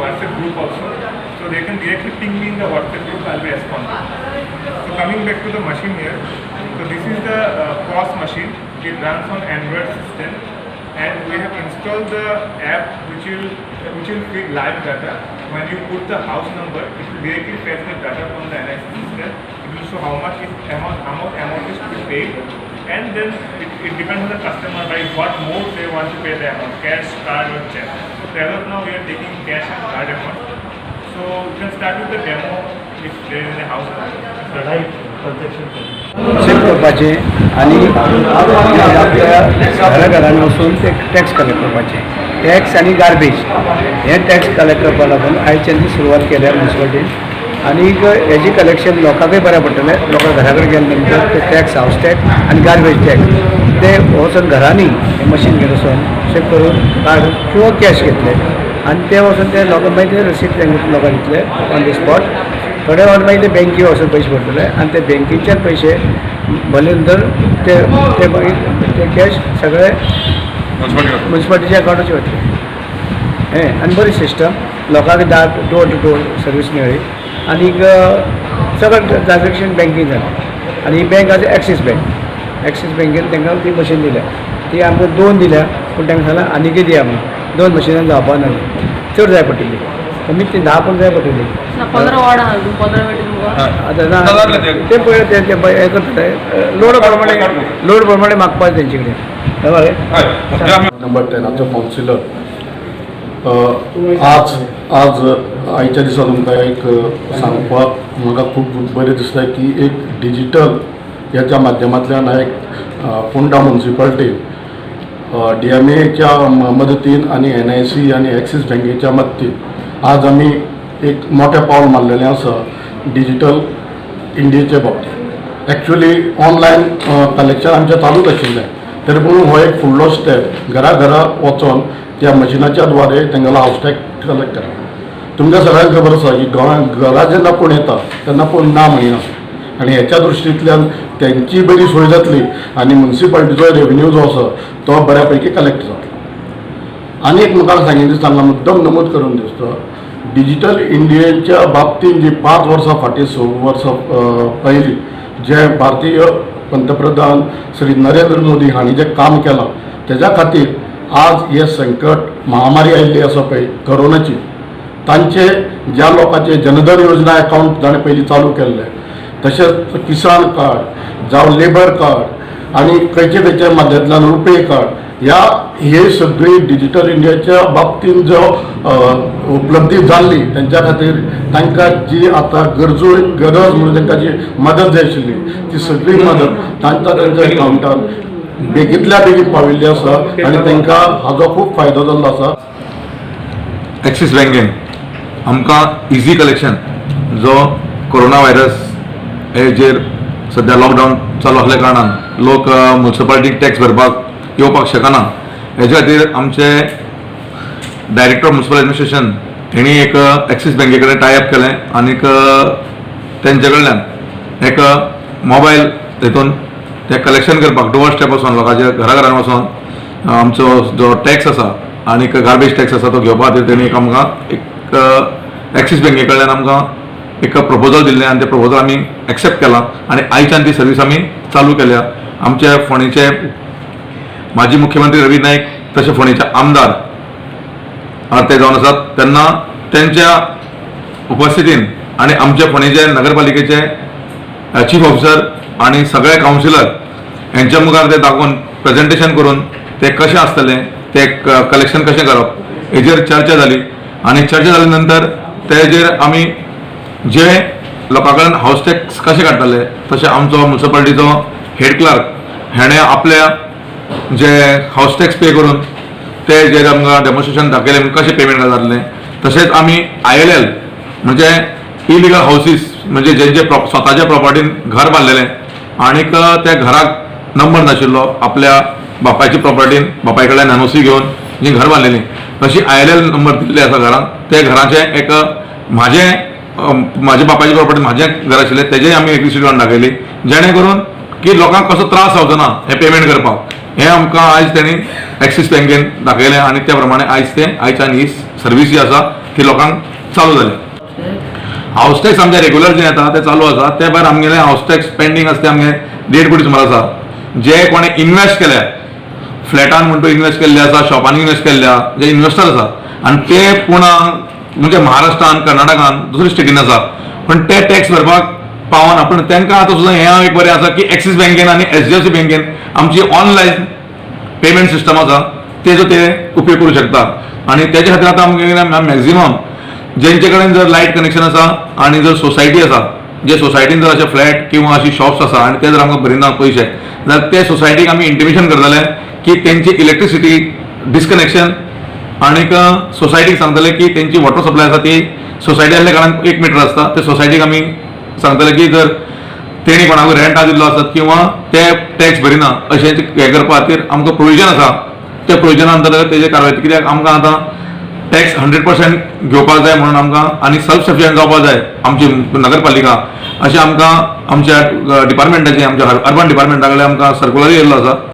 WhatsApp group also. So they can directly ping me in the WhatsApp group, I'll be responding. So coming back to the machine here, so this is the POS machine. It runs on Android system, and we have installed the app which will feed live data. When you put the house number, it will directly fetch the data from the NIC system. It will show how much is amount, how much amount is to be paid, and then it depends on the customer by what mode they want to pay the amount, cash, card, or check. So as of now, we are taking cash and card amount. So you can start with the demo if there is a house number. Live transaction. Check करपाचें आनी आपल्या घरा घरांनी वचून ते tax collect करपाचें. Tax आनी garbage हे टॅक्स कलेक्ट करपा लागून आयच्यान ती सुरवात केल्या म्युन्सिपालिटीन. आनीक हेजी कलेक्शन लोकांकूय बरें पडटलें. लोकां घरा कडेन गेले नंतर ते टॅक्स, हावस टॅक्स आनी गार्बेज टॅक्स ते वचून घरांनी हें मशीन घेवन वचून चॅक करून कार्ड किंवा कॅश घेतले आनी ते वचून ते लोकांक मागीर ते रसीद तांकां लोकांक दितले ऑन the spot. थोडे वाट मागीर ते बँकी वचून पयशे भरतले आनी ते बँकेच्यान पयशे भरले नंतर ते ते मागीर ते कॅश सगळे म्युन्सिपालिटीच्या अकावंटाचेर वतले. हें आनी बरी सिस्टम, लोकांक दार डोर टू डोर सर्वीस मेळ्ळी आनीक सगळें ट्रान्झेक्शन बँकींग जालें. आनी ही बँक आसा एक्सीस बँक. एक्सीस बँकेन तांकां ती मशीन दिल्या. ती आमकां दोन दिल्या, पूण तांकां सांगलां आनीकय दिया म्हणून. दोन मशिनां जावपा ना, चड जाय पडटली, कमीत ती 10 पण जाय पडटली. ना, 15 वॉर्ड आहा, 15 वेटी तुमकां. आतां ना, ते पळय, ते ते पळय हें करतले, लोड प्रमाणे मागपाक तेंचे कडेन बरें. नंबर 10आचो कावन्सिलर. आज आज आयच्या दिसा तुमकां एक सांगपाक म्हाका खूब बरें दिसता की एक डिजिटल ह्याच्या माध्यमांतल्यान एक फोंडा म्युन्सिपाल्टी डीएमएच्या मदतीन आनी एनआयसी आनी एक्सीस बँकेच्या मदतीन आज आमी एक मोठें पावल मारलेलें आसा डिजिटल इंडियेचे बाबतींत. एक्चुअली ऑनलायन कलेक्शन आमचें चालूच आशिल्लें, तरी पूण हो एक फुडलो स्टेप, घरा घरा वचोन त्या मशिनाच्या द्वारे तेंगेलो हावस टॅक्स कलेक्ट करप. तुमकां सगळ्यांक खबर आसा की गोंयांत घरा जेन्ना कोण येता तेन्ना कोण ना म्हणिना आनी हेच्या दृश्टींतल्यान तेंची बरी सोय जातली आनी म्युन्सिपाल्टीचो रेवेन्यू जो आसा तो बऱ्या पैकी कलेक्ट जातलो. आनी एक म्हाका सांगीन दिसता, हांगा मुद्दम नमूद करून दिसता, डिजिटल इंडियेच्या बाबतींत जी 5 वर्सां फाटीं, 6 वर्सां पयलीं जे भारतीय पंतप्रधान श्री नरेंद्र मोदी हांणी जें काम केलां, तेज्या खातीर आज हें संकट महामारी आयिल्ली आसा पळय कोरोनाची, तांचे ज्या लोकांचे जनधन योजना अकावंट जाणें पयलीं चालू केल्लें, तशेंच किसान कार्ड जावं लेबर कार्ड आनी खंयचे खंयच्या माध्यमांतल्यान रुपे कार्ड, ह्या हे सगळी डिजिटल इंडियाच्या बाबतींत जो उपलब्धी जाल्ली, तेंच्या खातीर तांकां जी आतां गरजो गरज म्हणून तांकां जी मदत जाय आशिल्ली, ती सगळी मदत तांकां तांच्या अकावंटार बेगींतल्या बेगीन पाविल्ली आसा आनी तांकां हाजो खूब फायदो जाल्लो आसा. एक्सीस बँकेन आमकां इझी कलेक्शन, जो कोरोना व्हायरस हेजेर सद्या लॉकडावन चालू आसल्या कारणान लोक म्युन्सिपालिटीक टॅक्स भरपाक येवपाक शकना, हेच्या खातीर आमचे डायरेक्टर ऑफ म्युन्सिपल एडमिनिस्ट्रेशन हेणी एक एक्सीस बँके कडेन टाय अप केलें आनीक तेंचे कडल्यान एक मोबायल हेतून ते कलेक्शन करपाक डोअर स्टेप वचोन, लोकांच्या घरा घरान वचोन आमचो जो टॅक्स आसा आनीक गार्बेज टॅक्स आसा तो घेवपा खातीर तेणी एक आमकां एक एक्सीस बँके कडल्यान आमकां एक प्रपोजल दिल्लें आनी तें प्रपोजल आमी एक्सेप्ट केलां आनी आयच्यान ती सर्वीस आमी चालू केल्या. आमचे फोंडेचे माजी मुख्यमंत्री रवी नायक तशें फोंडेचे आमदार ते जावन आसात, तेन्ना तेंच्या उपस्थितीन आनी आमचे फोंडेचे नगरपालिकेचे चीफ ऑफिसर आनी सगळे कावन्सिलर हेंच्या मुखार ते दाखोवन, प्रेजेंटेशन करून ते कशें आसतलें, ते कलेक्शन कशें करप हेजेर चर्चा जाली. आनी चर्चा जाल्या नंतर तेजेर आमी जे लोकां कडेन हावस टॅक्स कशें काडटले, तशें आमचो म्युन्सिपालिटीचो हेड क्लर्क हेणें आपल्या जे हावस टॅक्स पे करून ते जे आमकां डेमॉन्स्ट्रेशन दाखयलें कशें पेमेंट जातलें. तशेंच आमी आयएलएल म्हणजे इलिगल हावसीस, म्हणजे जेंचे स्वताच्या प्रॉपर्टीन घर बांदलेलें आणीक त्या घराक नंबर नाशिल्लो, आपल्या बापायची प्रॉपर्टीन बापाय कडल्यान एनओसी घेवन जी घर बांदलेली, तशी आयएलएल नंबर दिल्ले आसा घरांक, ते घराचें एक म्हाजे बापायची प्रॉपर्टी म्हाजें घर आशिल्लें, तेजेय आमी एक रिसीट काडून दाखयली, जेणे करून की लोकांक कसो त्रास जावचो ना हें पेमेंट करपाक. हें आमकां आयज तेणी एक्सीस बँकेन दाखयलें आनी त्या प्रमाणे आयज ते आयच्यान ही सर्वीस जी आसा ती लोकांक चालू जाल्या. हावस टॅक्स आमचे रेग्युलर जे येता ते चालू आसा. ते भायर आमगेले हावस टॅक्स पेंडींग आसा ते आमगे 1.5 कोटी सुमार आसा. जे कोणें इन्वेस्ट केल्या, फ्लॅटान म्हण तूं इन्वेस्ट केल्ले आसा, शॉपांनी इन्वेस्ट केल्ले आसा, जे इन्वेस्टर आसा आनी ते पुणा म्हणजे महाराष्ट्रान, कर्नाटकान, दुसऱ्या स्टेटीन आसा, पण ते टॅक्स भरपाक पावना. पूण तांकां आतां सुद्दां हें एक बरें आसा की एक्सीस बँकेन आनी एचडीएफसी बँकेन आमची ऑनलायन पेमेंट सिस्टम आसा, तेजो ते उपयोग करूं शकता. आनी तेजे खातीर आतां आमगे मॅक्झिमम जेंचे कडेन जर लायट कनेक्शन आसा आनी जर सोसायटी आसा, जे सोसायटीन जर अशे फ्लॅट किंवा अशी शॉप्स आसा आनी ते जर आमकां भरिना पयशे जाल्यार ते सोसायटीक आमी इंटिमेशन करतले की तेंची इलेक्ट्रिसिटी डिस्कनेक्शन, आनीक सोसायटीक सांगतले की तेंची वॉटर सप्लाय आसा ती सोसायटी आसल्या कारणान एक मिटर आसता, ते सोसायटीक आमी सांगतले की जर तेणी कोणाकूय रेंटा दिल्लो आसत किंवा ते टॅक्स भरिना अशें हें करपा खातीर आमकां प्रोविजन आसा. त्या प्रोविजना अंतर्गत तेजे कारवाय, कित्याक आमकां आतां टॅक्स 100% घेवपाक जाय म्हणून आमकां आनी सेल्फ सफिशियंट जावपाक जाय आमची नगरपालिका, अशें आमकां आमच्या डिपार्टमेंटाचे, आमच्या अर्बन डिपार्टमेंटा कडल्यान आमकां सर्कुलर येयल्लो आसा.